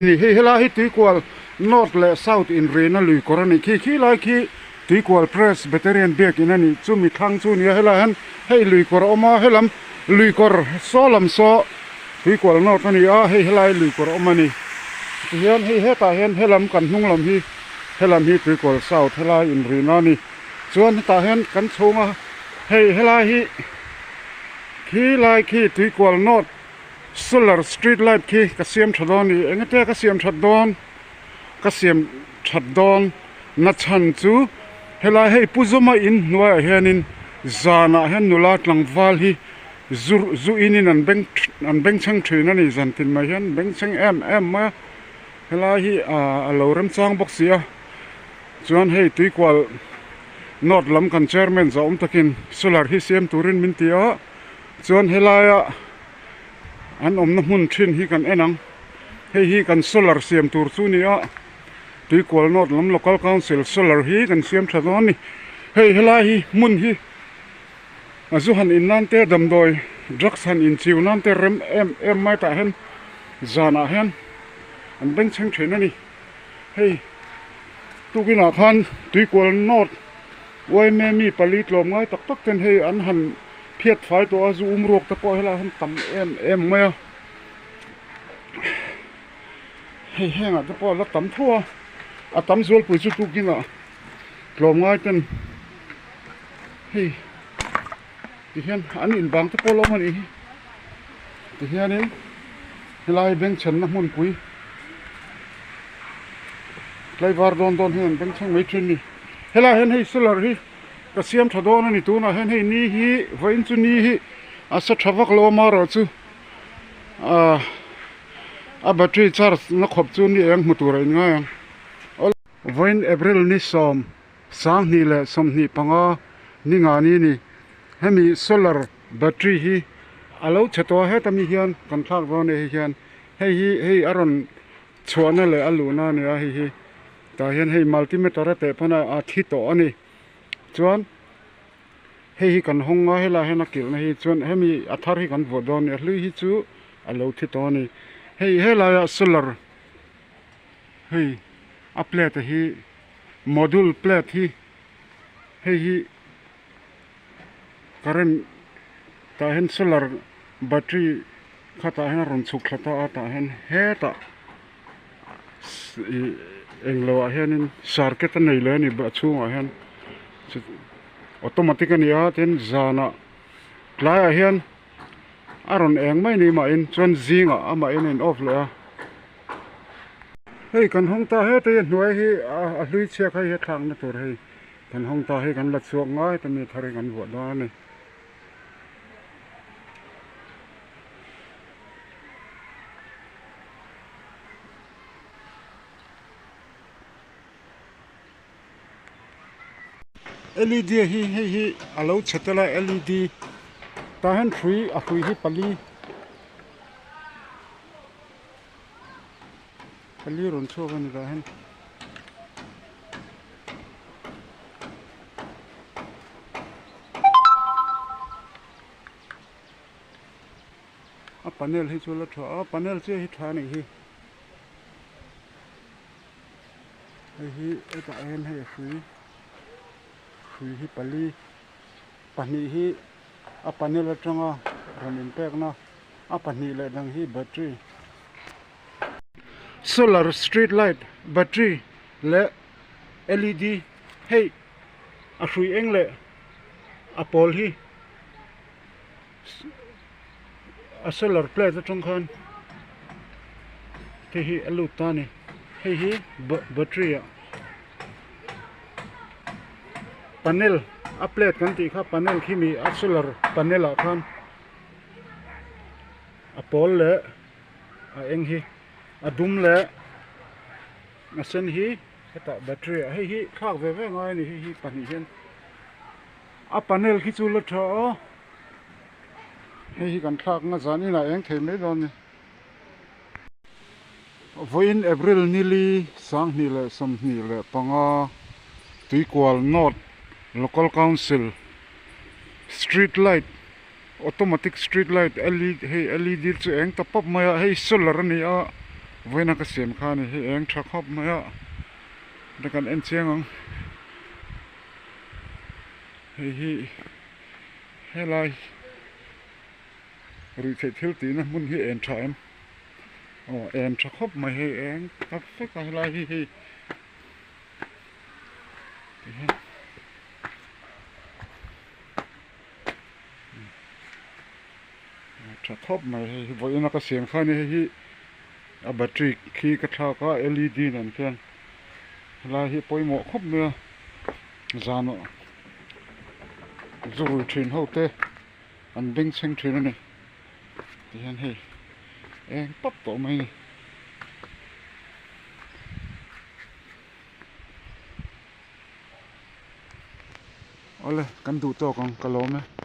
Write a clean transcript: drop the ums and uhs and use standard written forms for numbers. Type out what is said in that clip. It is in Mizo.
Ni hei helai hi Tuikual North leh South inrina lui kawr a nih khi khi lai khi Tuikual Presbyterian biakin a nih chu mi thlang chu a ni a helai hian hei lui kawr a awm a helam lui kawr saw lam saw Tuikual North a ni a hei helai lui kawr a awm a ni tihian hei hetah hian helam kan hnung lam hi helam hi Tuikual South helai inrina a ni chuan hetah hian kan chhung a hei helai hi khi lai khi Tuikual North. Solar street light khi ka siam tha dawn ni eng ete ka siam that dawn ka siam that dawn na chhan chu helai hei pu zawma in hnuaiah hianin zanah hian nula tlangval hi zu zu in in an beng an beng chheng thin a ni zan tin mai hian beng chheng em em mai a helai hi ah a lo remchang bawk si a chuan hei tuikual north lam kan chairman zawh awm takin solar hi siam turin min ti a. Chuan helaia an awmna hmun thin hi kan en ang. Hei hi kan solar siam tur chu ni a, Tuikual North lam Local Council solar hi kan siam tha dawn a ni. Hei helai hi hmun hi a zu han in nan te damdawi drugs han in chiu nan te rem em em mai tah hian zanah hian an bengchheng thin a ni. Hei tukinah khan Tuikual North Uaime mi pali tlawm ngai tak tak ten hei an han phiat fai tawh a, zu um ruak te pawh helaiah hian tam em em mai a, hei hengah te pawh a la tam tho a, a tam zualpui chu tukinah tlawm ngai ten hei tihian an inbang te pawh a lo awm a nih hi tihianin helai bengchhenna hmunpui tlaivar dawn dawn hian an bengchheng mai thin a ni helaiah hian hei solar hi. Ka siam tha dawn a ni tunah hian hei ni hi vawiin chu ni hi a sa tha vak lo a marawh chu ahh a battery charge na khawp chu ni eng hmu tur a in ngai ang vawiin April ni sawm sanghnih leh 25 ni nga ni a ni hemi solar battery hi a lo chhe tawh a heta mi hian kan thlak dawn a ni hei hian hei hi hei a rawn chhuahna leh a luhna a ni a hei hi. Tah hian hei multimeter a teh pawn a thi tawh a ni chuan hei hi kan hawng a helaiah hian a kilhna hi chuan hemi a thar hi kan vuah dawn a ni a hlui hi chu a lo thi tawh a ni hei helaiah solar hei a plate hi module plate hi hei hi current tah hian solar battery khatah hian a rawn chhuk thla ta a tah hian hetah. Ih englo ah hianin circuit a nei leh a ni a chhungah hian automatic a ni a tin zanah tlaiah hian a rawn eng mai ni mahin chuan zingah amahin a in off leh a hei kan hawng ta heta hi a hnuai hi a hlui chhiak hei hi a thlakna tur hei kan hawng ta hei kan la chhuak ngai ta mi thar hi kan vuah dawn a ni. Led hi hei hi a lo chhe tel a led tah hian hrui a hrui hi pali pali rawn chhuak a ni tah hian. A panel hi chu la tha a panel chiah hi tha a nih hi hei hi hetah hian hei a hrui hrui hi pali pahnih hi a panel atanga rawn inpekna a pahnih leh dang hi battery solar street light battery leh led hei a hrui eng leh a pawl hi. A solar plate atang khan hei hi a lut ta a ni hei hi battery ah panel a plate kan tih kha panel khi mi a solar panel ah khan a pawl leh a eng hi a dum leh a sen hi hetah battery ah hei hi thlak ve ve ngai a ni hei hi pahnih hian. A panel khi chu la tha a, hei hi kan thlak na zan inah eng thei mai dawn a ni. Vawiin April nili 2025 Tuikual North Local Council Street Light Automatic Street Light led hei led chu eng ta pawp mai a, hei solar a ni a. Vawiina ka siam kha a ni hi eng tha khawp mai a ta kan en chiang ang hei hi helai ruih theih thil tihna hmun hi en tha em aw en tha khawp mai hei eng tak vek a helai hi hei tihian. Tha khawp mai hei hi vawiin a ka siam kha a ni hei hi a battery khi ka thlak a L E D nen khian helai hi pawimawh khawp mai a zan ah zu rui thin ho te an beng chheng thin a ni tihian hei eng pap tawh mai a ni. Awle kan duh tawk ang ka lawm e.